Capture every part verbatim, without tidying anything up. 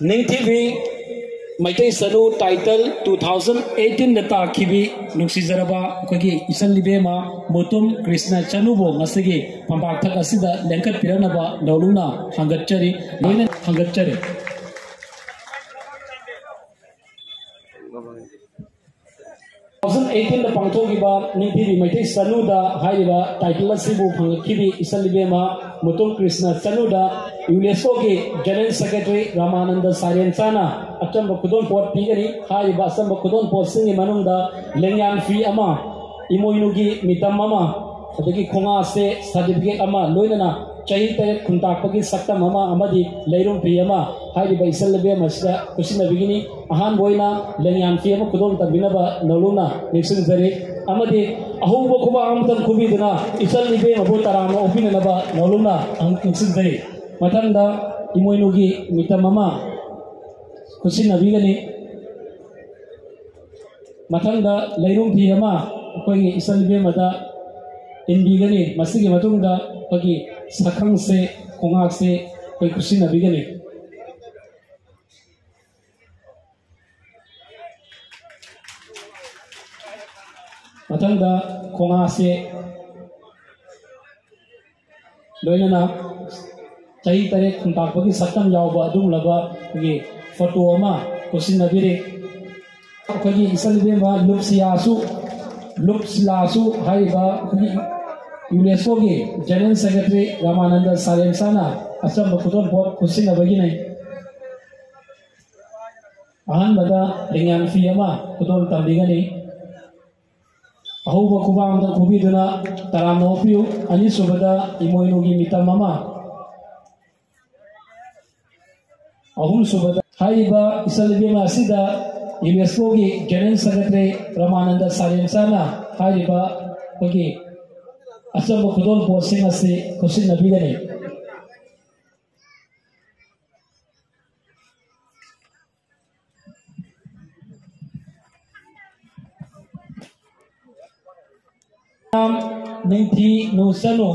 ꯅꯤꯡꯊꯤꯕꯤ ꯃꯩꯇꯩ ꯆꯅꯨ title two thousand eighteen ꯗ ꯇꯥꯈꯤꯕꯤ ꯅꯨꯡꯁꯤꯖꯔꯕ ꯑꯩꯈꯣꯏꯒꯤ ꯏꯆꯜ ꯏꯕꯦꯝꯃ ꯃꯨꯇꯨꯝ ꯀ꯭ꯔꯤꯁꯅ ꯆꯅꯨꯕꯨ ꯉꯁꯤꯒꯤ ꯐꯝꯄꯥꯛꯊꯛ ꯑꯁꯤꯗ ꯂꯦꯡꯈꯠꯄꯤꯔꯛꯅꯕ ꯅꯧꯂꯨꯛꯅ ꯍꯪꯒꯠꯆꯔꯤ, ꯂꯣꯏꯅ ꯍꯪꯒꯠꯆꯔꯤ꯫ Two thousand eighteen ꯗ ꯄꯥꯡꯊꯣꯛꯈꯤꯕ ꯅꯤꯡꯊꯤꯕꯤ ꯃꯩꯇꯩ ꯆꯅꯨꯗ ꯍꯥꯏꯔꯤꯕ title ꯑꯁꯤꯕꯨ ꯐꯪꯂꯛꯈꯤꯕꯤ ꯏꯆꯜ ꯏꯕꯦꯝꯃ ꯃꯨꯇꯨꯝ ꯀ꯭ꯔꯤꯁꯅ ꯆꯅꯨꯗ UNESCOꯒꯤ General Secretary ꯔꯥꯃꯥꯅꯟꯗ ꯁꯥꯔꯦꯟꯁꯥꯅ ꯑꯆꯝꯕ ꯈꯨꯗꯣꯜꯄꯣꯠ ꯄꯤꯒꯅꯤ꯫ ꯍꯥꯏꯔꯤꯕ ꯑꯆꯝꯕ ꯈꯨꯗꯣꯜꯄꯣꯠꯁꯤꯡꯒꯤ ꯃꯅꯨꯡꯗ ꯂꯦꯡꯌꯥꯟ ꯐꯤ ꯑꯃ, ꯏꯃꯣꯏꯅꯨꯒꯤ ꯃꯤꯇꯝ ꯑꯃ, ꯑꯗꯒꯤ ꯈꯣꯡꯉꯥꯁꯦ certificate ꯑꯃ, ꯂꯣꯏꯅꯅ ꯆꯍꯤ ꯇꯔꯦꯠ ꯈꯨꯟꯇꯥꯛꯄꯒꯤ ꯁꯛꯇꯝ ꯑꯃ ꯑꯃꯗꯤ ꯂꯩꯔꯨꯝ ꯐꯤ ꯑꯃ ꯍꯥꯏꯔꯤꯕ ꯏꯆꯜ ꯏꯕꯦꯝꯃ ꯑꯁꯤꯗ ꯈꯨꯠꯁꯤꯟꯅꯕꯤꯒꯅꯤ꯫ ꯑꯍꯥꯟꯕ ꯑꯣꯏꯅ ꯂꯦꯡꯌꯥꯟ ꯐꯤ ꯑꯃ ꯈꯨꯗꯣꯜ ꯇꯝꯕꯤꯅꯕ ꯅꯧꯂꯨꯛꯅ ꯅꯤꯡꯁꯤꯡꯖꯔꯤ꯫ ꯑꯃꯗꯤ ꯑꯍꯧꯕ ꯈꯨꯕꯥꯛ ꯑꯃꯇꯪ ꯈꯨꯕꯤꯗꯨꯅ ꯏꯆꯜ ꯏꯕꯦꯝꯃꯕꯨ ꯇꯔꯥꯝꯅ ꯑꯣꯛꯄꯤꯅꯅꯕ ꯅꯧꯂꯨꯛꯅ ꯅꯤꯡꯁꯤꯡꯖꯔꯤ꯫ ꯃꯊꯪꯗ ꯏꯃꯣꯏꯅꯨꯒꯤ ꯃꯤꯇꯝ ꯑꯃ ꯈꯨꯠꯁꯤꯟꯅꯕꯤꯒꯅꯤ꯫ ꯃꯊꯪꯗ ꯂꯩꯔꯨꯝ ꯐꯤ ꯑꯃ ꯑꯩꯈꯣꯏꯒꯤ ꯏꯆꯜ ꯏꯕꯦꯝꯃꯗ ꯏꯟꯕꯤꯒꯅꯤ꯫ ꯃꯁꯤꯒꯤ ꯃꯇꯨꯡꯗ ꯑꯩꯈꯣꯏꯒꯤ ꯁꯛꯈꯪꯁꯦ, ꯈꯣꯡꯉꯥꯛꯁꯦ ꯑꯩꯈꯣꯏ ꯈꯨꯠꯁꯤꯟꯅꯕꯤꯒꯅꯤ꯫ ꯃꯊꯪꯗ ꯈꯣꯡꯉꯥꯁꯦ ꯂꯣꯏꯅꯅ ꯆꯍꯤ ꯇꯔꯦꯠ ꯈꯨꯟꯇꯥꯛꯄꯒꯤ ꯁꯛꯇꯝ ꯌꯥꯎꯕ ꯑꯗꯨꯒꯨꯝꯂꯕ ꯑꯩꯈꯣꯏꯒꯤ photo ꯑꯃ ꯈꯨꯠꯁꯤꯟꯅꯕꯤꯔꯤ꯫ ꯑꯩꯈꯣꯏꯒꯤ ꯏꯆꯜ ꯏꯕꯦꯝꯃ ꯂꯨꯞꯁꯤꯌꯥꯁꯨ, ꯂꯨꯞꯁꯤꯂꯥꯁꯨ ꯍꯥꯏꯔꯤꯕ ꯑꯩꯈꯣꯏꯒꯤ UNESCOꯒꯤ General Secretary ꯔꯥꯃꯥꯅꯟꯗ ꯁꯥꯔꯦꯟꯁꯥꯅ ꯑꯆꯝꯕ ꯈꯨꯗꯣꯜꯄꯣꯠ ꯈꯨꯠꯁꯤꯟꯅꯕꯒꯤꯅꯤ꯫ ꯑꯍꯥꯟꯕꯗ ꯂꯦꯡꯌꯥꯟ ꯐꯤ ꯑꯃ ꯈꯨꯗꯣꯜ ꯇꯝꯕꯤꯒꯅꯤ꯫ ꯑꯍꯧꯕ ꯈꯨꯕꯥꯛ ꯑꯃꯗ ꯈꯨꯕꯤꯗꯨꯅ ꯇꯔꯥꯝꯅ ꯑꯣꯛꯄꯤꯌꯨ꯫ ꯑꯅꯤꯁꯨꯕꯗ ꯏꯃꯣꯏꯅꯨꯒꯤ ꯃꯤꯇꯝ ꯑꯃ꯫ ꯑꯍꯨꯝꯁꯨꯕꯗ ꯍꯥꯏꯔꯤꯕ ꯏꯆꯜ ꯏꯕꯦꯝꯃ ꯑꯁꯤꯗ UNESCOꯒꯤ General Secretary ꯔꯃꯥꯅꯟꯗ ꯁꯥꯔꯦꯝꯆꯥꯅ ꯍꯥꯏꯔꯤꯕ ꯑꯩꯈꯣꯏꯒꯤ ꯑꯆꯝꯕ ꯈꯨꯗꯣꯜꯄꯣꯠꯁꯤꯡ ꯑꯁꯤ ꯈꯨꯠꯁꯤꯟꯅꯕꯤꯒꯅꯤ꯫ ꯅꯤꯡꯊꯤ ꯅꯨꯡꯁꯅꯨ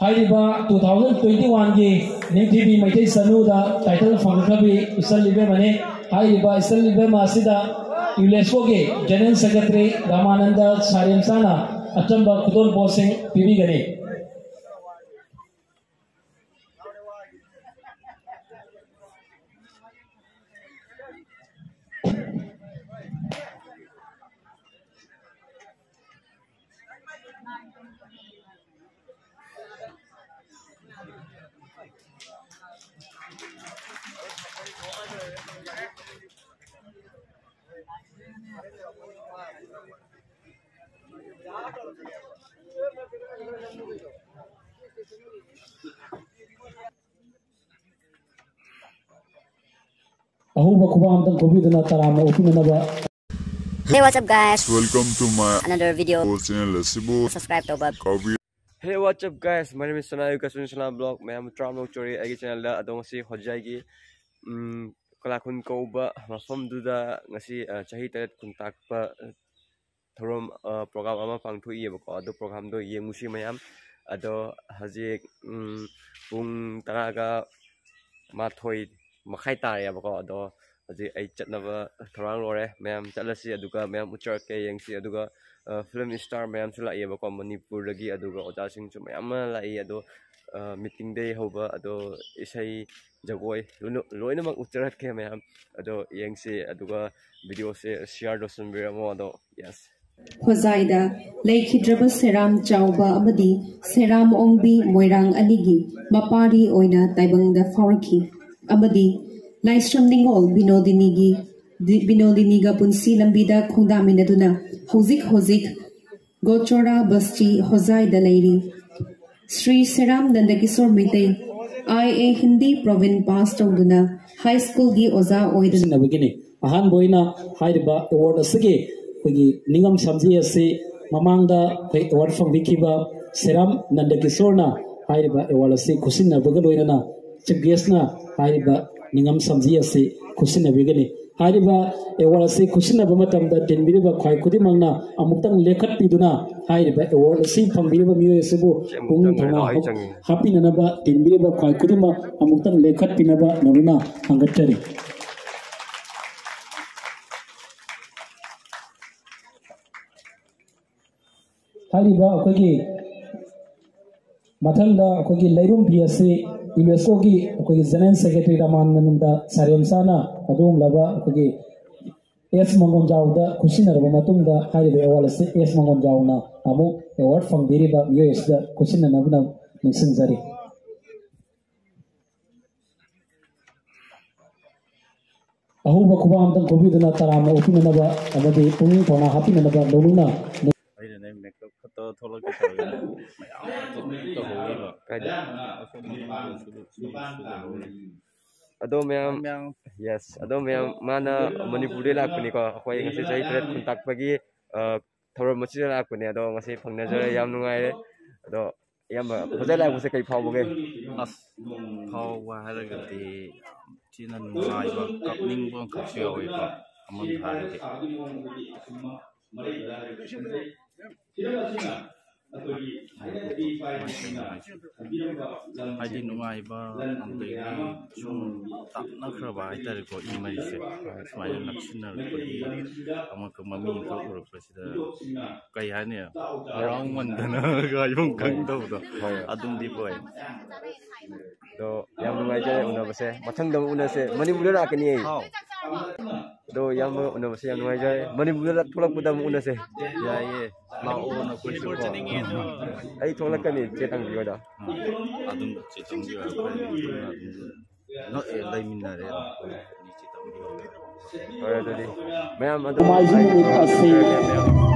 ꯍꯥꯏꯔꯤꯕ two thousand twenty-oneꯒꯤ ꯅꯤꯡꯊꯤꯕꯤ ꯃꯩꯇꯩ ꯆꯅꯨꯗ ꯇꯥꯏꯇꯜ ꯐꯪꯂꯛꯈ꯭ꯔꯕꯤ ꯏꯆꯜ ꯏꯕꯦꯝꯃꯅꯤ꯫ ꯍꯥꯏꯔꯤꯕ ꯏꯆꯜ ꯏꯕꯦꯝꯃ ꯑꯁꯤꯗ ꯌꯨꯅꯦꯁꯀꯣꯒꯤ ꯖꯦꯅꯔꯦꯜ ꯁꯦꯀ꯭ꯔꯦꯇꯔꯤ ꯔꯥꯃꯥꯅꯟꯗ ꯁꯥꯔꯦꯝꯆꯥꯅ ꯑꯆꯝꯕ ꯈꯨꯗꯣꯜꯄꯣꯠꯁꯤꯡ ꯄꯤꯕꯤꯒꯅꯤ꯫ ꯑꯍꯧꯕ ꯈꯨꯕꯥꯛ ꯑꯝꯇꯪ ꯈꯨꯕꯤꯗꯨꯅ ꯇꯔꯥꯝꯅ ꯑꯣꯛꯄꯤꯅꯅꯕ꯫ Hey, what's up, guys? Welcome to my another video. Channel ꯑꯁꯤꯕꯨ subscribe ꯇꯧꯕ ꯀꯥꯎꯕꯤ꯫ Hey, what's up, guys? My name is Sanayu Kasuni Sana Vlog. ꯃꯌꯥꯝ ꯇꯔꯥꯝꯅ ꯑꯣꯛꯆꯔꯤ ꯑꯩꯒꯤ channelꯗ꯫ ꯑꯗꯣ ꯉꯁꯤ ꯍꯣꯖꯥꯏꯒꯤ, ꯎꯝ, ꯀꯂꯥꯈꯨꯟ ꯀꯧꯕ ꯃꯐꯝꯗꯨꯗ ꯉꯁꯤ, ꯑ, ꯆꯍꯤ ꯇꯔꯦꯠ ꯈꯨꯟꯇꯥꯛꯄ, ꯑ, ꯊꯧꯔꯝ, ꯑ, program ꯑꯃ ꯄꯥꯡꯊꯣꯛꯏꯕꯀꯣ꯫ ꯑꯗꯣ programꯗꯣ ꯌꯦꯡꯉꯨꯁꯤ ꯃꯌꯥꯝ꯫ ꯑꯗꯣ ꯍꯧꯖꯤꯛ, ꯎꯝ, ꯄꯨꯡ ꯇꯔꯥꯒ ꯃꯥꯊꯣꯏ ꯃꯈꯥꯏ ꯇꯥꯔꯦꯕꯀꯣ꯫ ꯑꯗꯣ ꯍꯧꯖꯤꯛ ꯑꯩ ꯆꯠꯅꯕ ꯊꯧꯔꯥꯡ ꯂꯣꯏꯔꯦ꯫ ꯃꯌꯥꯝ ꯆꯠꯂꯁꯤ, ꯑꯗꯨꯒ ꯃꯌꯥꯝ ꯎꯠꯆꯔꯛꯀꯦ, ꯌꯦꯡꯁꯤ꯫ ꯑꯗꯨꯒ, ꯑ, film star ꯃꯌꯥꯝꯁꯨ ꯂꯥꯛꯏꯕꯀꯣ ꯃꯅꯤꯄꯨꯔꯗꯒꯤ, ꯑꯗꯨꯒ ꯑꯣꯖꯥꯁꯤꯡꯁꯨ ꯃꯌꯥꯝ ꯑꯃ ꯂꯥꯛꯏ꯫ ꯑꯗꯣ, ꯑ, meetingꯗꯩ ꯍꯧꯕ, ꯑꯗꯣ ꯏꯁꯩ, ꯖꯒꯣꯏ ꯂꯣꯏꯅ-, ꯂꯣꯏꯅꯃꯛ ꯎꯠꯆꯔꯛꯀꯦ ꯃꯌꯥꯝ꯫ ꯑꯗꯣ ꯌꯦꯡꯁꯤ, ꯑꯗꯨꯒ videoꯁꯦ share ꯇꯧꯁꯟꯕꯤꯔꯝꯃꯣ꯫ ꯑꯗꯣ yes꯫ ꯍꯣꯖꯥꯏꯗ ꯂꯩꯈꯤꯗ꯭ꯔꯕ ꯁꯦꯔꯥꯝ ꯆꯥꯎꯕ ꯑꯃꯗꯤ ꯁꯦꯔꯥꯝ ꯑꯣꯡꯕꯤ ꯃꯣꯏꯔꯥꯡ ꯑꯅꯤꯒꯤ ꯃꯄꯥꯔꯤ ꯑꯣꯏꯅ ꯇꯥꯏꯕꯪꯗ ꯐꯥꯎꯔꯛꯈꯤ ꯑꯃꯗꯤ ꯂꯥꯏꯁ꯭ꯔꯝ ꯅꯤꯉꯣꯜ ꯕꯤꯅꯣꯗꯤꯅꯤꯒꯤ, ꯕꯤꯅꯣꯗꯤꯅꯤꯒ ꯄꯨꯟꯁꯤ ꯂꯝꯕꯤꯗ ꯈꯣꯡꯗꯥꯃꯤꯟꯅꯗꯨꯅ ꯍꯧꯖꯤꯛ ꯍꯧꯖꯤꯛ ꯒꯣꯆꯣꯔꯥ ꯕꯁꯇꯤ ꯍꯣꯖꯥꯏꯗ ꯂꯩꯔꯤ꯫ Shri ꯁꯦꯔꯥꯝ ꯅꯟꯗꯀꯤꯁꯣꯔ Meitei I A Hindi Provin pass ꯇꯧꯗꯨꯅ high schoolꯒꯤ ꯑꯣꯖꯥ ꯑꯣꯏꯗꯨꯅ ꯁꯤꯖꯤꯟꯅꯕꯒꯤꯅꯤ꯫ ꯑꯍꯥꯟꯕ ꯑꯣꯏꯅ ꯍꯥꯏꯔꯤꯕ award ꯑꯁꯤꯒꯤ ꯑꯩꯈꯣꯏꯒꯤ ꯅꯤꯡꯉꯝ ꯁꯝꯖꯤ ꯑꯁꯤ ꯃꯃꯥꯡꯗ ꯑꯩꯈꯣꯏ award ꯐꯪꯕꯤꯈꯤꯕ ꯁꯦꯔꯥꯝ ꯅꯟꯗꯀꯤꯁꯣꯔꯅ ꯍꯥꯏꯔꯤꯕ award ꯑꯁꯤ ꯈꯨꯠꯁꯤꯟꯅꯕꯒ ꯂꯣꯏꯅꯅ chief guestꯅ ꯍꯥꯏꯔꯤꯕ ꯅꯤꯡꯉꯝ ꯁꯝꯖꯤ ꯑꯁꯤ ꯈꯨꯠꯁꯤꯟꯅꯕꯤꯒꯅꯤ꯫ ꯍꯥꯏꯔꯤꯕ ꯑꯦꯋꯥꯔꯗ ꯑꯁꯤ ꯈꯨꯠꯁꯤꯟꯅꯕ ꯃꯇꯝꯗ ꯇꯤꯟꯕꯤꯔꯤꯕ ꯈ꯭ꯋꯥꯏ ꯈꯨꯗꯤꯡꯃꯛꯅ ꯑꯃꯨꯛꯇꯪ ꯂꯦꯞꯈꯠꯄꯤꯗꯨꯅ ꯍꯥꯏꯔꯤꯕ ꯑꯦꯋꯥꯔꯗ ꯑꯁꯤ ꯐꯪꯕꯤꯔꯤꯕ ꯃꯤꯑꯣꯏ ꯑꯁꯤꯕꯨ ꯄꯨꯛꯅꯤꯡ ꯊꯧꯅꯥ ꯍꯥꯞꯄꯤꯅꯅꯕ ꯇꯤꯟꯕꯤꯔꯤꯕ ꯈ꯭ꯋꯥꯏ ꯈꯨꯗꯤꯡꯃꯛ ꯑꯃꯨꯛꯇꯪ ꯂꯦꯞꯈꯠꯄꯤꯅꯕ ꯅꯧꯅ ꯍꯪꯒꯠꯆꯔꯤ꯫ ꯍꯥꯏꯔꯤꯕ ꯑꯩꯈꯣꯏꯒꯤ ꯃꯊꯪꯗ ꯑꯩꯈꯣꯏꯒꯤ ꯂꯩꯔꯨꯝ ꯐꯤ ꯑꯁꯤ ꯌꯨꯅꯦꯁꯀꯣꯒꯤ ꯑꯩꯈꯣꯏꯒꯤ ꯖꯦꯅꯔꯦꯜ ꯁꯦꯀ꯭ꯔꯦꯇꯔꯤ ꯔꯥꯃꯥꯅꯟꯗ ꯁꯥꯔꯦꯝꯁꯥꯅ ꯑꯗꯨꯒꯨꯝꯂꯕ ꯑꯩꯈꯣꯏꯒꯤ ꯑꯦꯁ ꯃꯪꯒꯣꯟꯖꯥꯎꯗ ꯈꯨꯠꯁꯤꯟꯅꯔꯕ ꯃꯇꯨꯡꯗ ꯍꯥꯏꯔꯤꯕ ꯑꯦꯋꯥꯔꯗ ꯑꯁꯤ ꯑꯦꯁ ꯃꯪꯒꯣꯟꯖꯥꯎꯅ ꯑꯃꯨꯛ ꯑꯦꯋꯥꯔꯗ ꯐꯪꯕꯤꯔꯤꯕ ꯃꯤꯑꯣꯏ ꯑꯁꯤꯗ ꯈꯨꯠꯁꯤꯟꯅꯅꯕ ꯅꯤꯡꯁꯤꯡꯖꯔꯤ꯫ ꯑꯍꯧꯕ ꯈꯨꯕꯥꯛ ꯑꯃꯇꯪ ꯈꯨꯕꯤꯗꯨꯅ ꯇꯔꯥꯝꯅ ꯑꯣꯛꯄꯤꯅꯅꯕ ꯑꯃꯗꯤ ꯄꯨꯛꯅꯤꯡ ꯊꯧꯅꯥ ꯍꯥꯞꯄꯤꯅꯅꯕ ꯅꯧꯅ ꯑꯩꯅꯅꯦ ꯃꯦꯀꯞ ꯈꯛꯇ ꯊꯣꯛꯂꯛꯀꯦ ꯇꯧꯔꯒ ꯃꯌꯥꯝ ꯇꯧꯍꯧꯔꯤꯕ꯫ ꯀꯥꯏꯗ? ꯑꯗꯣ ꯃꯌꯥꯝ, ꯃꯌꯥꯝ꯫ Yes, ꯑꯗꯣ ꯃꯌꯥꯝ, ꯃꯥꯅ ꯃꯅꯤꯄꯨꯔꯗꯩ ꯂꯥꯛꯄꯅꯤꯀꯣ꯫ ꯑꯩꯈꯣꯏ ꯉꯁꯤ ꯆꯍꯤ ꯇꯔꯦꯠ ꯈꯨꯟꯇꯥꯛꯄꯒꯤ, ꯑ, ꯊꯧꯔꯝ ꯑꯁꯤꯗ ꯂꯥꯛꯄꯅꯦ꯫ ꯑꯗꯣ ꯉꯁꯤ ꯐꯪꯅꯖꯔꯦ, ꯌꯥꯝ ꯅꯨꯡꯉꯥꯏꯔꯦ꯫ ꯑꯗꯣ ꯏꯌꯥꯝꯕ, ꯍꯧꯖꯤꯛ ꯂꯥꯛꯄꯁꯦ ꯀꯩ ꯐꯥꯎꯕꯒꯦ? ꯑꯁ, ꯐꯥꯎꯕ ꯍꯥꯏꯔꯒꯗꯤ ꯊꯤꯅ ꯅꯨꯡꯉꯥꯏꯕ, ꯀꯞꯅꯤꯡꯕ ꯑꯃꯈꯛꯁꯨ ꯌꯥꯎꯋꯦꯀꯣ, ꯑꯃꯔꯣꯝꯗ ꯍꯥꯏꯔꯒꯗꯤ꯫ ꯍꯥꯏꯗꯤ ꯅꯨꯡꯉꯥꯏꯕ, ꯑꯗꯒꯤ ꯁꯨꯝ ꯇꯞꯅꯈ꯭ꯔꯕ ꯍꯥꯏꯇꯥꯔꯦꯀꯣ, ꯏ ꯃꯔꯤꯁꯦ ꯁꯨꯃꯥꯏꯅ ꯅꯛꯁꯤꯟꯅꯔꯛꯄꯒꯤ ꯑꯃꯈꯛ ꯃꯃꯤ ꯑꯃꯈꯛ ꯎꯔꯛꯄꯁꯤꯗ, ꯀꯩ ꯍꯥꯏꯅꯤ, ꯍꯔꯥꯎꯃꯟꯗꯅ ꯍꯥꯏꯐꯝ ꯈꯪꯗꯕꯗꯣ꯫ ꯍꯣꯏ꯫ ꯑꯗꯨꯝꯗꯤ ꯑꯣꯏ꯫ ꯑꯗꯣ ꯌꯥꯝ ꯅꯨꯡꯉꯥꯏꯖꯔꯦ ꯎꯅꯕꯁꯦ꯫ ꯃꯊꯪꯗ ꯑꯃꯨꯛ ꯎꯅꯁꯦ꯫ ꯃꯅꯤꯄꯨꯔꯗ ꯂꯥꯛꯀꯅꯤꯌꯦ꯫ ꯍꯥꯎ꯫ ꯑꯗꯣ ꯏꯌꯥꯝꯕ ꯎꯅꯕꯁꯦ ꯌꯥꯝ ꯅꯨꯡꯉꯥꯏꯖꯔꯦ꯫ ꯃꯅꯤꯄꯨꯔꯗ ꯊꯣꯛꯂꯛꯄꯗ ꯑꯃꯨꯛ ꯎꯅꯁꯦ꯫ ꯌꯥꯏꯌꯦ꯫ ꯂꯥꯛꯑꯣ ꯅꯈꯣꯏꯁꯨ ꯀꯣ꯫ ꯑꯩ ꯊꯣꯛꯂꯛꯀꯅꯤ ꯆꯦ ꯇꯥꯡꯕꯤ ꯍꯣꯏꯗ꯫ ꯎꯝ꯫ ꯑꯗꯨꯝ ꯆꯦ ꯇꯥꯡꯕꯤ ꯍꯣꯏ ꯑꯩꯈꯣꯏ ꯑꯗꯨꯝ ꯅꯛꯑꯦ, ꯂꯩꯃꯤꯟꯅꯔꯦ꯫ ꯍꯣꯏ, ꯑꯗꯨꯗꯤ ꯃꯌꯥꯝ ꯑꯗꯨꯝ ꯅꯣꯡꯃꯥꯏꯖꯤꯡ ꯅꯨꯃꯤꯠ ꯑꯁꯤ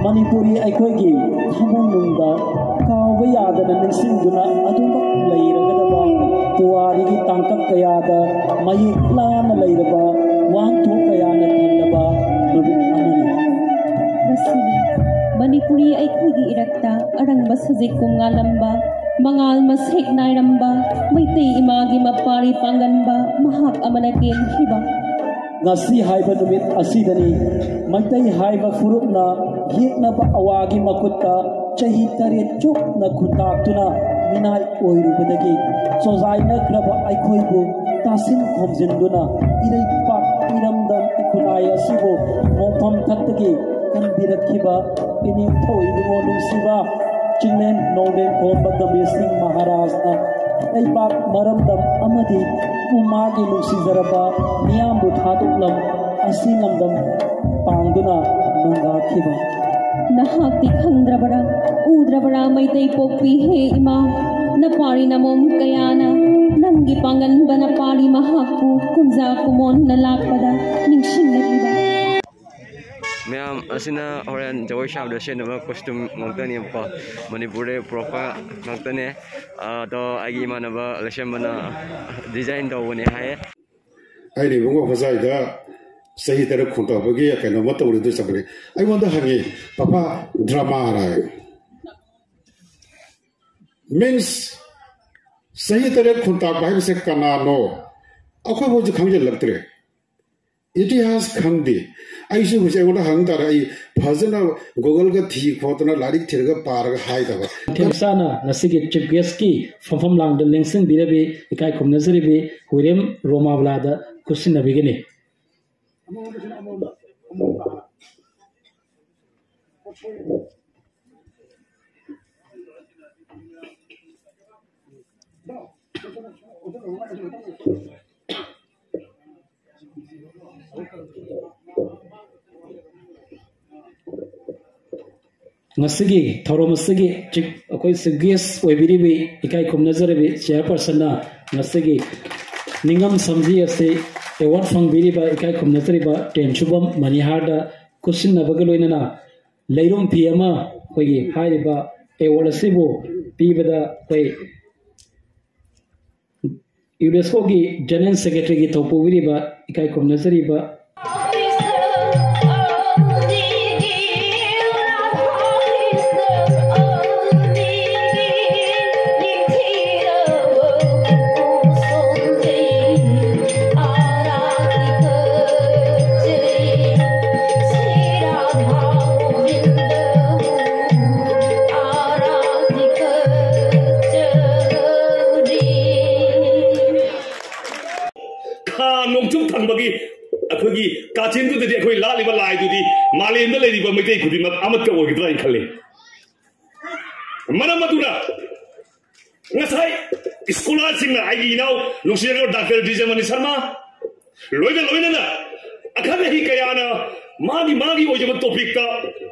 ꯃꯅꯤꯄꯨꯔꯤ ꯑꯩꯈꯣꯏꯒꯤ ꯊꯃꯣꯏꯅꯨꯡꯗ ꯀꯥꯎꯕ ꯌꯥꯗꯅ ꯅꯤꯡꯁꯤꯡꯗꯨꯅ ꯑꯗꯨꯃꯛ ꯂꯩꯔꯒꯗꯕ ꯄꯨꯋꯥꯔꯤꯒꯤ ꯇꯥꯡꯀꯛ ꯀꯌꯥꯗ ꯃꯌꯦꯛ ꯂꯥꯅ ꯂꯩꯔꯕ ꯋꯥꯍꯟꯊꯣꯛ ꯀꯌꯥꯅ ꯊꯜꯂꯕ ꯅꯨꯃꯤꯠ ꯑꯃꯅꯤ꯫ ꯃꯁꯤꯅꯤ ꯃꯅꯤꯄꯨꯔꯤ ꯑꯩꯈꯣꯏꯒꯤ ꯏꯔꯛꯇ ꯑꯔꯪꯕ ꯁꯖꯤꯛ ꯀꯨꯝ ꯉꯥꯜꯂꯝꯕ, ꯃꯉꯥꯜ ꯃꯁꯦꯛ ꯅꯥꯏꯔꯝꯕ, ꯃꯩꯇꯩ ꯏꯃꯥꯒꯤ ꯃꯄꯥꯔꯤ ꯄꯥꯡꯒꯟꯕ ꯃꯍꯥꯛ ꯑꯃꯅ ꯀꯦꯟꯈꯤꯕ꯫ ꯉꯁꯤ ꯍꯥꯏꯕ ꯅꯨꯃꯤꯠ ꯑꯁꯤꯗꯅꯤ ꯃꯩꯇꯩ ꯍꯥꯏꯕ ꯐꯨꯔꯨꯞꯅ ꯌꯦꯛꯅꯕ ꯑꯋꯥꯒꯤ ꯃꯈꯨꯠꯇ ꯆꯍꯤ ꯇꯔꯦꯠ ꯆꯨꯞꯅ ꯈꯨꯟꯇꯥꯛꯇꯨꯅ ꯃꯤꯅꯥꯏ ꯑꯣꯏꯔꯨꯕꯗꯒꯤ ꯆꯣꯖꯥꯏꯅꯈ꯭ꯔꯕ ꯑꯩꯈꯣꯏꯕꯨ ꯇꯥꯁꯤꯟ ꯈꯣꯝꯖꯤꯟꯗꯨꯅ ꯏꯔꯩꯄꯥꯛ ꯏꯔꯝꯗꯝ ꯈꯨꯟꯅꯥꯏ ꯑꯁꯤꯕꯨ ꯃꯣꯡꯐꯝ ꯊꯛꯇꯒꯤ ꯀꯟꯕꯤꯔꯛꯈꯤꯕ ꯏꯅꯤꯡꯊꯧ ꯏꯕꯨꯡꯉꯣ ꯅꯨꯡꯁꯤꯕ ꯆꯤꯡꯂꯦꯟ ꯅꯣꯡꯂꯦꯟ ꯈꯣꯝꯕ ꯒꯝꯚꯤꯔ ꯁꯤꯡ ꯃꯍꯥꯔꯥꯖꯅ ꯂꯩꯕꯥꯛ ꯃꯔꯝꯗꯝ ꯑꯃꯗꯤ ꯄꯨꯝꯃꯥꯒꯤ ꯅꯨꯡꯁꯤꯖꯔꯕ ꯃꯤꯌꯥꯝꯕꯨ ꯊꯥꯗꯣꯛꯂꯝ ꯑꯁꯤ ꯂꯝꯗꯝ ꯄꯥꯡꯗꯨꯅ ꯅꯣꯡꯗꯥꯈꯤꯕ꯫ ꯅꯍꯥꯛꯇꯤ ꯈꯪꯗ꯭ꯔꯕꯔꯥ, ꯎꯗ꯭ꯔꯕꯔꯥ, ꯃꯩꯇꯩ ꯄꯣꯛꯄꯤ ꯍꯦ ꯏꯃꯥ? ꯅꯄꯥꯔꯤ ꯅꯃꯣꯝ ꯀꯌꯥꯅ ꯅꯪꯒꯤ ꯄꯥꯡꯒꯟꯕ ꯅꯄꯥꯔꯤ ꯃꯍꯥꯛꯄꯨ ꯀꯨꯝꯖꯥ ꯀꯨꯃꯣꯟꯅ ꯂꯥꯛꯄꯗ ꯅꯤꯡꯁꯤꯡꯂꯛꯂꯤꯕ꯫ ꯃꯌꯥꯝ ꯑꯁꯤꯅ ꯍꯣꯔꯦꯟ ꯖꯒꯣꯏ ꯁꯥꯕꯗ ꯁꯦꯠꯅꯕ ꯀꯣꯁꯇ꯭ꯌꯨꯝ ꯉꯥꯛꯇꯅꯦꯕꯀꯣ, ꯃꯅꯤꯄꯨꯔꯗ ꯄꯨꯔꯛꯄ ꯉꯥꯛꯇꯅꯦ꯫ ꯑꯗꯣ ꯑꯩꯒꯤ ꯏꯃꯥꯟꯅꯕ ꯂꯩꯁꯦꯝꯕꯅ ꯗꯤꯖꯥꯏꯟ ꯇꯧꯕꯅꯦ ꯍꯥꯏꯌꯦ꯫ ꯑꯩꯅ ꯏꯕꯨꯡꯉꯣ ꯍꯣꯖꯥꯏꯗ ꯆꯍꯤ ꯇꯔꯦꯠ ꯈꯨꯟꯇꯥꯕꯒꯤ ꯀꯩꯅꯣꯝꯃ ꯇꯧꯔꯤꯗꯨ ꯆꯠꯄꯅꯦ꯫ ꯑꯩꯉꯣꯟꯗ ꯍꯪꯉꯤ, "ꯄꯄꯥ, ꯗ꯭ꯔꯃꯥꯔ?" ꯍꯥꯏ꯫ ꯃꯤꯟꯁ, ꯆꯍꯤ ꯇꯔꯦꯠ ꯈꯨꯟꯇꯥꯛꯄ ꯍꯥꯏꯕꯁꯦ ꯀꯅꯥꯅꯣ? ꯑꯩꯈꯣꯏ ꯍꯧꯖꯤꯛ ꯈꯪꯖꯤꯜꯂꯛꯇ꯭ꯔꯦ꯫ ꯏꯇꯤꯍꯥꯁ ꯈꯪꯗꯦ꯫ ꯑꯩꯁꯨ ꯍꯧꯖꯤꯛ ꯑꯩꯉꯣꯟꯗ ꯍꯪ ꯇꯥꯔꯦ, ꯑꯩ ꯐꯖꯅ ꯒꯨꯒꯜꯒ ꯊꯤ ꯈꯣꯠꯇꯅ ꯂꯥꯏꯔꯤꯛ ꯊꯤꯔꯒ ꯄꯥꯔꯒ ꯍꯥꯏꯗꯕ꯫ ꯃꯊꯦꯜ ꯆꯥꯅ ꯉꯁꯤꯒꯤ ꯆꯤꯐ ꯒꯦꯁꯀꯤ ꯐꯝꯐꯝ ꯂꯥꯡꯗ ꯂꯦꯡꯁꯤꯟꯕꯤꯔꯕꯤ ꯏꯀꯥꯏ ꯈꯨꯝꯅꯖꯔꯤꯕꯤ ꯍꯨꯏꯔꯦꯝ ꯔꯣꯃꯥꯕꯂꯥꯗ ꯈꯨꯠꯁꯤꯟꯅꯕꯤꯒꯅꯤ꯫ ꯉꯁꯤꯒꯤ ꯊꯧꯔꯝ ꯑꯁꯤꯒꯤ ꯆꯤꯐ, ꯑꯩꯈꯣꯏ ꯆꯤꯐ ꯒꯦꯁ ꯑꯣꯏꯕꯤꯔꯤꯕꯤ ꯏꯀꯥꯏ ꯈꯨꯝꯅꯖꯔꯤꯕꯤ ꯆꯤꯌꯔꯄꯔꯁꯟꯅ ꯉꯁꯤꯒꯤ ꯅꯤꯡꯉꯝ ꯁꯝꯖꯤ ꯑꯁꯤ ꯑꯦꯋꯥꯔꯗ ꯐꯪꯕꯤꯔꯤꯕ ꯏꯀꯥꯏ ꯈꯨꯝꯅꯖꯔꯤꯕ ꯇꯦꯟꯁꯨꯕꯝ ꯃꯅꯤꯍꯥꯔꯗ ꯈꯨꯠꯁꯤꯟꯅꯕꯒ ꯂꯣꯏꯅꯅ ꯂꯩꯔꯨꯝ ꯐꯤ ꯑꯃ ꯑꯩꯈꯣꯏꯒꯤ ꯍꯥꯏꯔꯤꯕ ꯑꯦꯋꯥꯔꯗ ꯑꯁꯤꯕꯨ ꯄꯤꯕꯗ ꯑꯩꯈꯣꯏ ꯌꯨꯅꯦꯁꯀꯣꯒꯤ ꯖꯦꯅꯔꯦꯜ ꯁꯦꯀ꯭ꯔꯦꯇꯔꯤꯒꯤ ꯊꯧ ꯄꯨꯕꯤꯔꯤꯕ ꯏꯀꯥꯏ ꯈꯨꯝꯅꯖꯔꯤꯕ ꯅꯣꯡꯆꯨꯞ ꯊꯪꯕꯒꯤ ꯑꯩꯈꯣꯏꯒꯤ ꯀꯥꯆꯤꯟꯗꯨꯗꯗꯤ ꯑꯩꯈꯣꯏ ꯂꯥꯠꯂꯤꯕ ꯂꯥꯏꯗꯨꯗꯤ ꯃꯥꯂꯦꯝꯗ ꯂꯩꯔꯤꯕ ꯃꯩꯇꯩ ꯈꯨꯗꯤꯡꯃꯛ ꯑꯃꯠꯇ ꯑꯣꯏꯒꯗ꯭ꯔꯥ ꯍꯥꯏꯅ ꯈꯜꯂꯤ꯫ ꯃꯔꯝ ꯑꯗꯨꯅ ꯉꯁꯥꯏ ꯁ꯭ꯀꯣꯂꯥꯔꯁꯤꯡꯅ, ꯑꯩꯒꯤ ꯏꯅꯥꯎ ꯅꯨꯡꯁꯤꯔꯕ ꯗꯥꯛꯇꯔ ꯗꯤꯖꯃꯅꯤ ꯁꯔꯃ, ꯂꯣꯏꯅ ꯂꯣꯏꯅꯅ ꯑꯈꯪ ꯑꯍꯩ ꯀꯌꯥꯅ ꯃꯥꯒꯤ ꯃꯥꯒꯤ ꯑꯣꯏꯖꯕ ꯇꯣꯄꯤꯛꯇ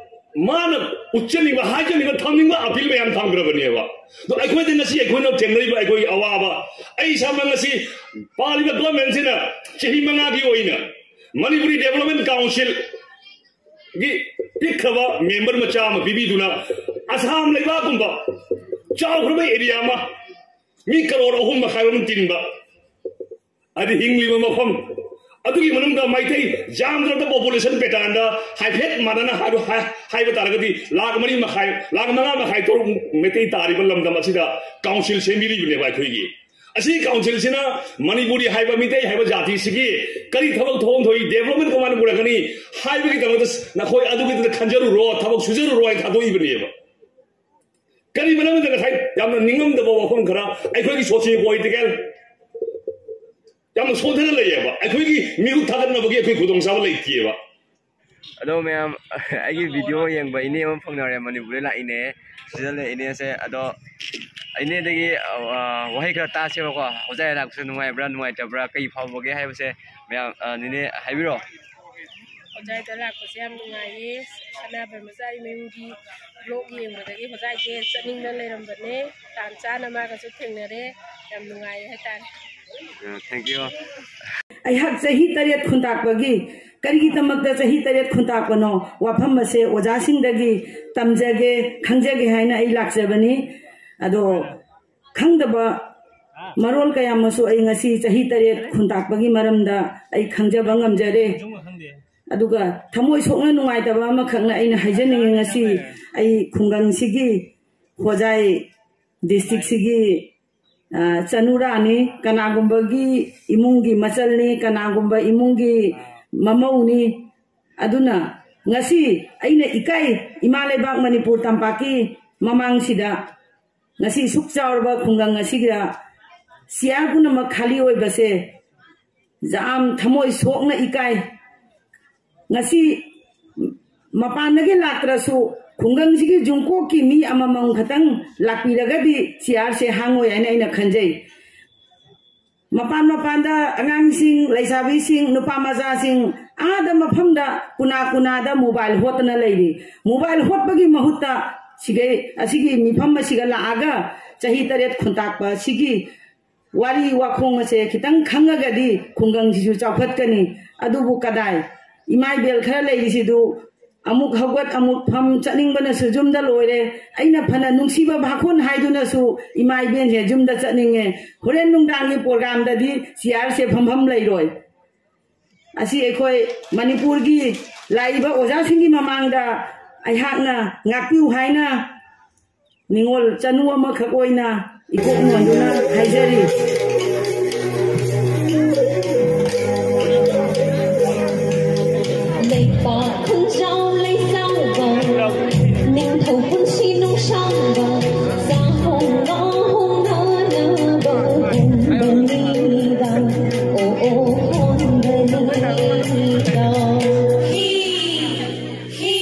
ꯃꯥꯅ ꯎꯠꯆꯅꯤꯡꯕ, ꯍꯥꯏꯖꯅꯤꯡꯕ, ꯊꯝꯅꯤꯡꯕ ꯑꯄꯤꯜ ꯃꯌꯥꯝ ꯊꯝꯈ꯭ꯔꯕꯅꯦꯕ꯫ ꯑꯗꯣ ꯑꯩꯈꯣꯏꯗ ꯉꯁꯤ ꯑꯩꯈꯣꯏꯅ ꯊꯦꯡꯅꯔꯤꯕ ꯑꯩꯈꯣꯏꯒꯤ ꯑꯋꯥꯕ, ꯑꯩ ꯏꯁꯥꯃꯛ ꯉꯁꯤ ꯄꯥꯜꯂꯤꯕ ꯒꯚꯔꯟꯃꯦꯟꯁꯤꯅ ꯆꯍꯤ ꯃꯉꯥꯒꯤ ꯑꯣꯏꯅ ꯃꯅꯤꯄꯨꯔꯤ ꯗꯦꯕꯂꯞꯃꯦꯟ ꯀꯥꯎꯟꯁꯤꯜꯒꯤ ꯄꯤꯛꯈ꯭ꯔꯕ ꯃꯦꯝꯕꯔ ꯃꯆꯥ ꯑꯃ ꯄꯤꯕꯤꯗꯨꯅ ꯑꯁꯥꯝ ꯂꯩꯕꯥꯛꯀꯨꯝꯕ ꯆꯥꯎꯈ꯭ꯔꯕ ꯑꯦꯔꯤꯌꯥ ꯑꯃ, ꯃꯤ ꯀꯔꯣꯔ ꯑꯍꯨꯝ ꯃꯈꯥꯏꯔꯣꯝ ꯇꯤꯟꯕ, ꯍꯥꯏꯗꯤ ꯍꯤꯡꯂꯤꯕ ꯃꯐꯝ ꯑꯗꯨꯒꯤ ꯃꯅꯨꯡꯗ ꯃꯩꯇꯩ ꯌꯥꯝꯗ꯭ꯔꯕꯗ ꯄꯣꯄꯨꯂꯦꯁꯟ ꯄꯦꯇꯔꯟꯗ ꯍꯥꯏꯐꯦꯠ ꯃꯥꯟꯅꯅ ꯍꯥꯏꯕ, ꯍꯥꯏ-, ꯍꯥꯏꯕ ꯇꯥꯔꯒꯗꯤ ꯂꯥꯈ ꯃꯔꯤ ꯃꯈꯥꯏ, ꯂꯥꯈ ꯃꯉꯥ ꯃꯈꯥꯏ, ꯇꯔꯨꯛ ꯃꯩꯇꯩ ꯇꯥꯔꯤꯕ ꯂꯝꯗꯝ ꯑꯁꯤꯗ ꯀꯥꯎꯟꯁꯤꯜ ꯁꯦꯝꯕꯤꯔꯤꯕꯅꯦꯕ ꯑꯩꯈꯣꯏꯒꯤ꯫ ꯑꯁꯤ ꯀꯥꯎꯟꯁꯤꯜꯁꯤꯅ ꯃꯅꯤꯄꯨꯔꯤ ꯍꯥꯏꯕ, ꯃꯤꯇꯩ ꯍꯥꯏꯕ ꯖꯥꯇꯤꯁꯤꯒꯤ ꯀꯔꯤ ꯊꯕꯛ ꯊꯣꯛꯍꯟ ꯊꯣꯛꯏ, ꯗꯦꯕꯂꯞꯃꯦꯟ ꯀꯃꯥꯏꯅ ꯄꯨꯔꯛꯀꯅꯤ ꯍꯥꯏꯕꯒꯤꯗꯃꯛꯇ ꯅꯈꯣꯏ ꯑꯗꯨꯒꯤꯗꯃꯛꯇ ꯈꯟꯖꯔꯨꯔꯣ, ꯊꯕꯛ ꯁꯨꯖꯔꯨꯔꯣ ꯍꯥꯏꯅ ꯊꯥꯗꯣꯛꯏꯕꯅꯦꯕ꯫ ꯀꯔꯤ ꯃꯔꯝꯒꯤꯗ ꯉꯁꯥꯏ ꯌꯥꯝꯅ ꯅꯤꯡꯉꯝꯗꯕ ꯋꯥꯐꯝ ꯈꯔ, ꯑꯩꯈꯣꯏꯒꯤ ꯁꯣꯁꯤꯌꯣ ꯄꯣꯂꯤꯇꯤꯀꯦꯜ ꯌꯥꯝꯅ ꯁꯣꯟꯊꯅ ꯂꯩꯌꯦꯕ, ꯑꯩꯈꯣꯏꯒꯤ ꯃꯤꯍꯨꯠ ꯊꯥꯒꯠꯅꯕꯒꯤ ꯑꯩꯈꯣꯏ ꯈꯨꯗꯣꯡꯆꯥꯕ ꯂꯩꯇꯦꯕ꯫ ꯑꯗꯣ ꯃꯌꯥꯝ, ꯑꯩꯒꯤ ꯚꯤꯗꯤꯑꯣ ꯌꯦꯡꯕ ꯏꯅꯦ ꯑꯃ ꯐꯪꯅꯔꯦ, ꯃꯅꯤꯄꯨꯔꯗ ꯂꯥꯛꯏꯅꯦ, ꯁꯤꯗ ꯂꯩ ꯏꯅꯦꯁꯦ꯫ ꯑꯗꯣ ꯏꯅꯦꯗꯒꯤ, ꯑ, ꯋꯥꯍꯩ ꯈꯔ ꯇꯥꯁꯦꯕꯀꯣ, ꯍꯣꯖꯥꯏ ꯂꯥꯛꯄꯁꯦ ꯅꯨꯡꯉꯥꯏꯕ꯭ꯔꯥ ꯅꯨꯡꯉꯥꯏꯇꯕ꯭ꯔꯥ, ꯀꯩ ꯐꯥꯎꯕꯒꯦ ꯍꯥꯏꯕꯁꯦ ꯃꯌꯥꯝ, ꯑ, ꯅꯦꯅꯦ ꯍꯥꯏꯕꯤꯔꯣ꯫ ꯍꯣꯖꯥꯏꯗ ꯂꯥꯛꯄꯁꯦ ꯌꯥꯝ ꯅꯨꯡꯉꯥꯏꯌꯦ꯫ ꯁꯅꯥꯕ꯭ꯔꯍ꯭ꯃꯆꯥꯔꯤ ꯃꯌꯨꯝꯒꯤ ꯕ꯭ꯂꯣꯛ ꯌꯦꯡꯕꯗꯒꯤ ꯍꯣꯖꯥꯏꯁꯦ ꯆꯠꯅꯤꯡꯗꯅ ꯂꯩꯔꯝꯕꯅꯦ꯫ ꯇꯥꯟ ꯆꯥꯅ ꯃꯥꯒꯁꯨ ꯊꯦꯡꯅꯔꯦ꯫ ꯌꯥꯝ ꯅꯨꯡꯉꯥꯏꯌꯦ ꯍꯥꯏꯇꯥꯔꯦ꯫ ꯑ, thank you꯫ ꯑꯩꯍꯥꯛ ꯆꯍꯤ ꯇꯔꯦꯠ ꯈꯨꯟꯇꯥꯛꯄꯒꯤ, ꯀꯔꯤꯒꯤꯗꯃꯛꯇ ꯆꯍꯤ ꯇꯔꯦꯠ ꯈꯨꯟꯇꯥꯛꯄꯅꯣ, ꯋꯥꯐꯝ ꯑꯁꯦ ꯑꯣꯖꯥꯁꯤꯡꯗꯒꯤ ꯇꯝꯖꯒꯦ, ꯈꯪꯖꯒꯦ ꯍꯥꯏꯅ ꯑꯩ ꯂꯥꯛꯆꯕꯅꯤ꯫ ꯑꯗꯣ ꯈꯪꯗꯕ ꯃꯔꯣꯜ ꯀꯌꯥ ꯑꯃꯁꯨ ꯑꯩ ꯉꯁꯤ ꯆꯍꯤ ꯇꯔꯦꯠ ꯈꯨꯟꯇꯥꯛꯄꯒꯤ ꯃꯔꯝꯗ ꯑꯩ ꯈꯪꯖꯕ ꯉꯝꯖꯔꯦ꯫ ꯑꯗꯨꯒ ꯊꯃꯣꯏ ꯁꯣꯛꯅ ꯅꯨꯡꯉꯥꯏꯇꯕ ꯑꯃꯈꯛꯅ ꯑꯩꯅ ꯍꯥꯏꯖꯅꯤꯡꯉꯤ, ꯉꯁꯤ ꯑꯩ ꯈꯨꯡꯒꯪꯁꯤꯒꯤ, ꯍꯣꯖꯥꯏ ꯗꯤꯁꯇ꯭ꯔꯤꯛꯁꯤꯒꯤ, ꯑ, ꯆꯅꯨꯔꯥꯅꯤ, ꯀꯅꯥꯒꯨꯝꯕꯒꯤ ꯏꯃꯨꯡꯒꯤ ꯃꯆꯜꯅꯤ, ꯀꯅꯥꯒꯨꯝꯕ ꯏꯃꯨꯡꯒꯤ ꯃꯃꯧꯅꯤ꯫ ꯑꯗꯨꯅ ꯉꯁꯤ ꯑꯩꯅ ꯏꯀꯥꯏ, ꯏꯃꯥ ꯂꯩꯕꯥꯛ ꯃꯅꯤꯄꯨꯔ ꯇꯝꯄꯥꯛꯀꯤ ꯃꯃꯥꯡꯁꯤꯗ ꯉꯁꯤ ꯁꯨꯛ ꯆꯥꯎꯔꯕ ꯈꯨꯡꯒꯪ ꯑꯁꯤꯗ ꯆꯤꯌꯥꯔ ꯄꯨꯝꯅꯃꯛ ꯈꯥꯂꯤ ꯑꯣꯏꯕꯁꯦ ꯌꯥꯝ ꯊꯃꯣꯏ ꯁꯣꯛꯅ ꯏꯀꯥꯏ꯫ ꯉꯁꯤ ꯃꯄꯥꯟꯗꯒꯤ ꯂꯥꯛꯇ꯭ꯔꯁꯨ ꯈꯨꯡꯒꯪꯁꯤꯒꯤ ꯖꯨꯡꯀꯣꯛꯀꯤ ꯃꯤ ꯑꯃꯃꯝ ꯈꯛꯇꯪ ꯂꯥꯛꯄꯤꯔꯒꯗꯤ ꯆꯤꯌꯥꯔꯁꯦ ꯍꯥꯡꯉꯣꯏ ꯍꯥꯏꯅ ꯑꯩꯅ ꯈꯟꯖꯩ꯫ ꯃꯄꯥꯟ ꯃꯄꯥꯟꯗ ꯑꯉꯥꯡꯁꯤꯡ, ꯂꯩꯁꯥꯕꯤꯁꯤꯡ, ꯅꯨꯄꯥ ꯃꯆꯥꯁꯤꯡ ꯑꯥꯗ ꯃꯐꯝꯗ ꯀꯨꯅꯥ ꯀꯨꯅꯥꯗ ꯃꯣꯕꯥꯏꯜ ꯍꯣꯠꯇꯅ ꯂꯩꯔꯤ꯫ ꯃꯣꯕꯥꯏꯜ ꯍꯣꯠꯄꯒꯤ ꯃꯍꯨꯠꯇ ꯁꯤꯒꯩ, ꯑꯁꯤꯒꯤ ꯃꯤꯐꯝ ꯑꯁꯤꯒ ꯂꯥꯛꯑꯒ ꯆꯍꯤ ꯇꯔꯦꯠ ꯈꯨꯟꯇꯥꯛꯄ ꯑꯁꯤꯒꯤ ꯋꯥꯔꯤ ꯋꯥꯈꯣꯡ ꯑꯁꯦ ꯈꯤꯇꯪ ꯈꯪꯉꯒꯗꯤ ꯈꯨꯡꯒꯪꯁꯤꯁꯨ ꯆꯥꯎꯈꯠꯀꯅꯤ꯫ ꯑꯗꯨꯕꯨ ꯀꯗꯥꯏ? ꯏꯃꯥ ꯏꯕꯦꯜ ꯈꯔ ꯂꯩꯔꯤꯁꯤꯗꯨ ꯑꯃꯨꯛ ꯍꯧꯒꯠ ꯑꯃꯨꯛ ꯐꯝ, ꯆꯠꯅꯤꯡꯕꯅꯁꯨ ꯌꯨꯝꯗ ꯂꯣꯏꯔꯦ꯫ ꯑꯩꯅ ꯐꯅ ꯅꯨꯡꯁꯤꯕ ꯚꯥꯈꯣꯟ ꯍꯥꯏꯗꯨꯅꯁꯨ ꯏꯃꯥ ꯏꯕꯦꯟꯁꯦ ꯌꯨꯝꯗ ꯆꯠꯅꯤꯡꯉꯦ꯫ ꯍꯣꯔꯦꯟ ꯅꯨꯡꯗꯥꯡꯒꯤ ꯄ꯭ꯔꯣꯒ꯭ꯔꯥꯝꯗꯗꯤ ꯆꯤꯌꯥꯔꯁꯦ ꯐꯝꯐꯝ ꯂꯩꯔꯣꯏ꯫ ꯑꯁꯤ ꯑꯩꯈꯣꯏ ꯃꯅꯤꯄꯨꯔꯒꯤ ꯂꯥꯛꯏꯕ ꯑꯣꯖꯥꯁꯤꯡꯒꯤ ꯃꯃꯥꯡꯗ ꯑꯩꯍꯥꯛꯅ ꯉꯥꯛꯄꯤꯌꯨ ꯍꯥꯏꯅ ꯅꯤꯉꯣꯜ ꯆꯅꯨ ꯑꯃꯈꯛ ꯑꯣꯏꯅ ꯏꯀꯣꯛ ꯅꯣꯟꯗꯨꯅ ꯍꯥꯏꯖꯔꯤ꯫ ꯂꯩꯄꯥꯛ ꯈꯨꯟꯖꯥꯎ ꯂꯩꯖꯥꯎꯕ, ꯅꯤꯡꯊꯧ ꯄꯨꯟꯁꯤ ꯅꯨꯡꯁꯥꯡꯕ, ꯆꯥꯍꯣꯡ ꯉꯥꯍꯣꯡ ꯅꯥꯅꯕ ꯍꯣꯟꯕꯅꯤꯗ, ꯑꯣ ꯑꯣ ꯍꯣꯟꯕꯅꯤꯗ꯫ ꯍꯤ, ꯍꯤ꯫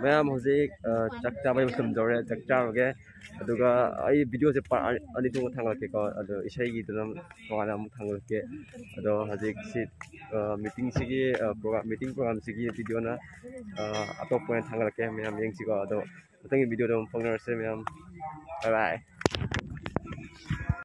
ꯃꯌꯥꯝ ꯍꯧꯖꯤꯛ ꯆꯥꯛ ꯆꯥꯕꯩ ꯃꯇꯝ ꯌꯧꯔꯦ꯫ ꯆꯥꯛ ꯆꯥꯔꯨꯒꯦ꯫ ꯑꯗꯨꯒ ꯑꯩ ꯚꯤꯗꯤꯑꯣꯁꯦ ꯄꯥꯔꯠ ꯑꯅꯤ ꯊꯣꯛꯅ ꯊꯥꯡꯒꯠꯂꯛꯀꯦꯀꯣ꯫ ꯑꯗꯣ ꯏꯁꯩꯒꯤꯗꯨꯅ ꯇꯣꯉꯥꯟꯅ ꯑꯃꯨꯛ ꯊꯥꯡꯒꯠꯂꯛꯀꯦ꯫ ꯑꯗꯣ ꯍꯧꯖꯤꯛꯁꯤ ꯃꯤꯇꯤꯡꯁꯤꯒꯤ ꯄ꯭ꯔꯣꯒ꯭ꯔꯥꯝ ꯃꯤꯇꯤꯡ ꯄ꯭ꯔꯣꯒ꯭ꯔꯥꯝꯁꯤꯒꯤ ꯚꯤꯗꯤꯑꯣꯅ ꯑꯇꯣꯞꯄ ꯑꯣꯏꯅ ꯊꯥꯡꯒꯠꯂꯛꯀꯦ꯫ ꯃꯌꯥꯝ ꯌꯦꯡꯁꯤꯀꯣ꯫ ꯑꯗꯣ ꯃꯊꯪꯒꯤ ꯚꯤꯗꯤꯑꯣꯗ ꯑꯃꯨꯛ ꯐꯪꯅꯔꯁꯦ ꯃꯌꯥꯝ꯫ Bye bye꯫